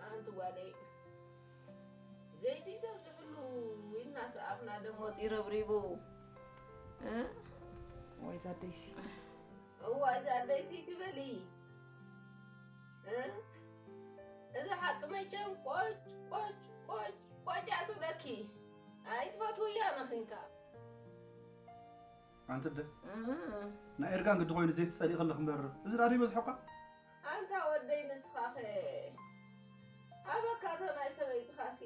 ኣንቲ ጓለይ፣ ዘይቲ ዘብዝሕሉ ኢልና ሰኣብና ደሞ ወፂ ረብሪቡ። እ? ወይ ዛደይሲ። እዋይ ዛደይሲ ትበሊ። እ? እዚ ሓቂ መቸም ቆጭ፣ ቆጭ፣ ቆጭ፣ ቆጭ እያ ትብለኪ። ኣይትፈትውያ ንኽንካ። ኣንቲ ኣደ፣ እህ። ናይ ኤርጋን ግዲ ኮይኑ ዘይቲ ጸሊእ ከለኽ እምበር፣ እዚ ድኣ ዶ ይበዝሖ እኳ? ኣንታ ወደይ ንስኻኸ? ሃበካ እታ ናይ ሰበይትኻሲ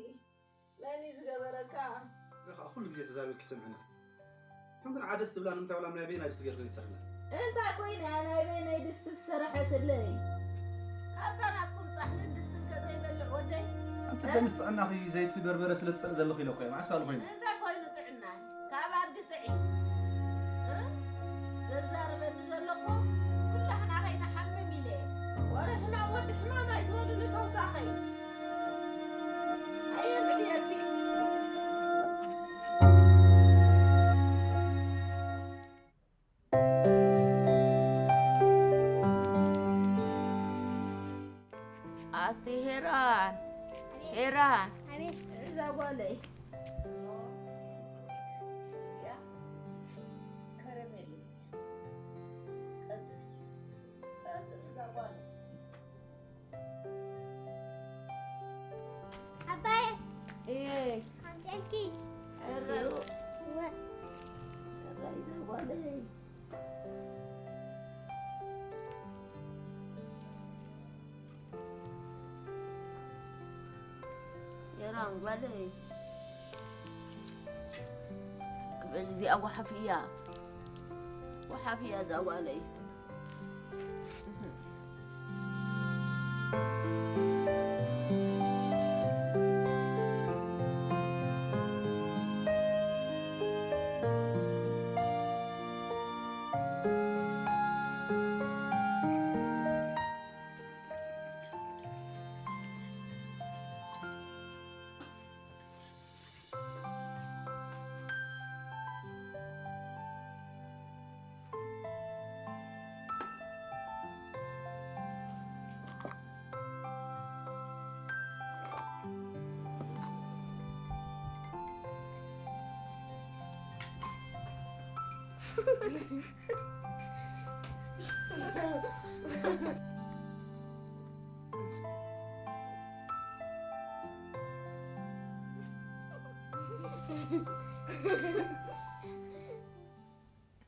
መን እዩ ዝገበረካ? እኻ ኩሉ ግዜ ተዛሪብኪ ሰምዕና። ከም ግን ዓደስ ትብላ ንምንታይ ዋላ ናይ በይና ድስቲ ገይርክን ይሰርሕና? እንታይ ኮይና እያ ናይ በይነይ ድስቲ ዝሰረሐትለይ? ካብታ ናትኩም ጻሕልን ድስትን ከ ዘይበልዕ ወደይ? ኣንቲ እ? ደምስ ጥዕናኺ ዘይቲ በርበረ ስለ ትጸልኢ ዘለኺ ኢለ እኮ እየ። መዓስ ካልእ ኮይኑ? እንታይ ኮይኑ ጥዕናይ? ካብ ኣድጊ ጥዒ። እ? ዘዛርበኒ ዘሎ እኮ ኩላህና ከይንሓምም ኢለ እየ። ወረ ሕማም ወዲ ሕማም ኣይትበሉኒ ተውሳኸይ። ኣየልዕልየቲ። ኣቲ ሄራን፣ ኣቤት። ሄራን። ኣቤት። እዛ ጓለይ። እዚኣ ከረሜላ እዚኣ። ቀልጥፊ። ቀልጥፊ እዛ ጓለይ። ዓባየ እየ። ሓንቲኣኪ። እረ። እወ። እረ፣ እዛ ጓለይ። የራን ጓለይ። ክብል እዚኣ ጓሓፍ እያ። ጓሓፍ እያ እዛ ጓለይ።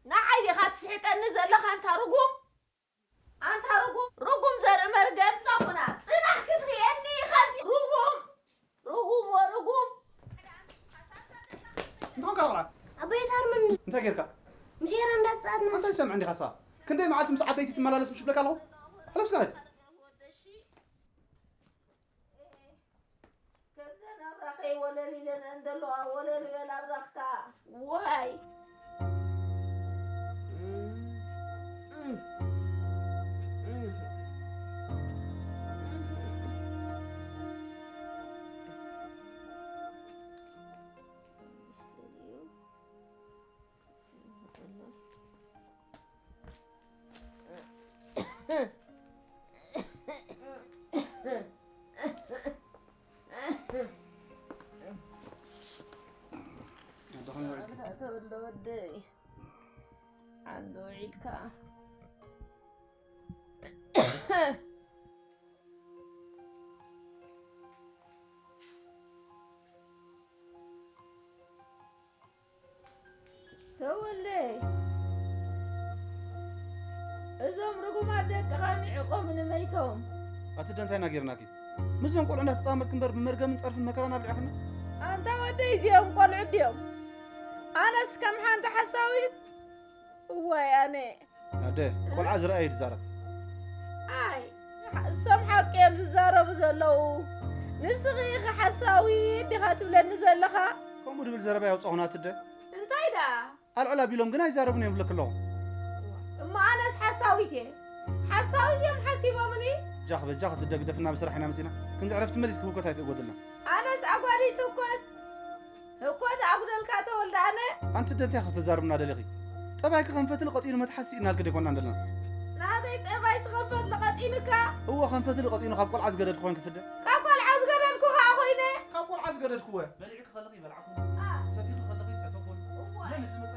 ንዓይ ዲኻ ትስሕቀኒ ዘለኻ ኣንታ ርጉም? ኣንታ ርጉም፣ ርጉም ዘርኢ መርገም ጻኹና ጽናሕ ክትርእየኒ ኢኻ እዚ ርጉም፣ ርጉም ወርጉም። እንታይ ኾንካ ቆልዓ? ኣቦይ ታርመኒ። እንታይ ጌርካ? ምስ ሄራ እንዳተጻወትና። ኣንታ ይሰምዕ እንዲኻ ሳ? ክንደይ መዓልቲ ምስ ዓበይቲ ትመላለስ ምሽ ብለካ ኣለኹ? ሕለፍ እስከ ኸድ። ከምዘን ኣብራኸይ ወለል ኢለን ዘለዋ ወለል በል ኣብራኽካ። ዋይ። ተወልደ ወደይ፣ ዓንዲ ውዒልካ። ተወልደ፣ እዞም ርጉማት ደቅኻ ንዕቆም ንመይቶም። ኣቲ ኣደ እንታይ ኢና ጌርናኪ? ምስዞም ቆልዑ እንዳተጻመድኪ እምበር ብመርገምን ጸርፍን መከራን ኣብሊዕኽና። ኣንታ ወደይ እዚኦም ቆልዑ ድዮም? ኣነስ ከም ሓንቲ ሓሳዊት? እዋይ ኣነ። ኣደ፣ ቆልዓ ዝረኣየ እዩ ዝዛረብ። ኣይ፣ እሶም ሓቂ እዮም ዝዛረቡ ዘለዉ። ንስኺ ኢኺ ሓሳዊት ዲኻ ትብለኒ ዘለኻ? ከምኡ ድብል ዘረባ የውጻኹ ናቲ ኣደ። እንታይ ደኣ? ኣልዕል ኣቢሎም ግን ኣይዛረቡን እዮም ይብለኪ ኣለኹ። እሞ ኣነስ ሓሳዊት እየ። ሓሳዊት እዮም ሓሲቦምኒ። ጃኽ በጃኽ ኣቲ ኣደ ግደፍና፣ ብስራሕ ኢና መጺና። ክንዲ ዕረፍቲ መሊስኪ ህውከት ኣይትእጎድልና። ኣነስ ኣጓዲት ህኮት፣ ህኮት ኣጉደልካ ተወልደ ኣነ። ኣንቲ ኣደ እንታይ ክትዛረብና ደሊኺ? ጠባይኪ ከም ፈትሊ ቀጢኑ መትሓዚ ስኢንናልኪ ደይኮንና እንደለና። ናተይ ጠባይስ ከም ፈትሊ ቀጢኑካ? እወ፣ ከም ፈትሊ ቀጢኑ ካብ ቆልዓ ዝገደድኩ ኮይንኩ ትደ። ካብ ቆልዓ ዝገደድኩ ከኣ ኮይነ? ካብ ቆልዓ ዝገደድኩ እወ። በሊዕኪ ከለኺ ይበልዓኩ። አ። ሰቲኺ ከለኺ ይሰተኹ። እወ። መን ዝመጸ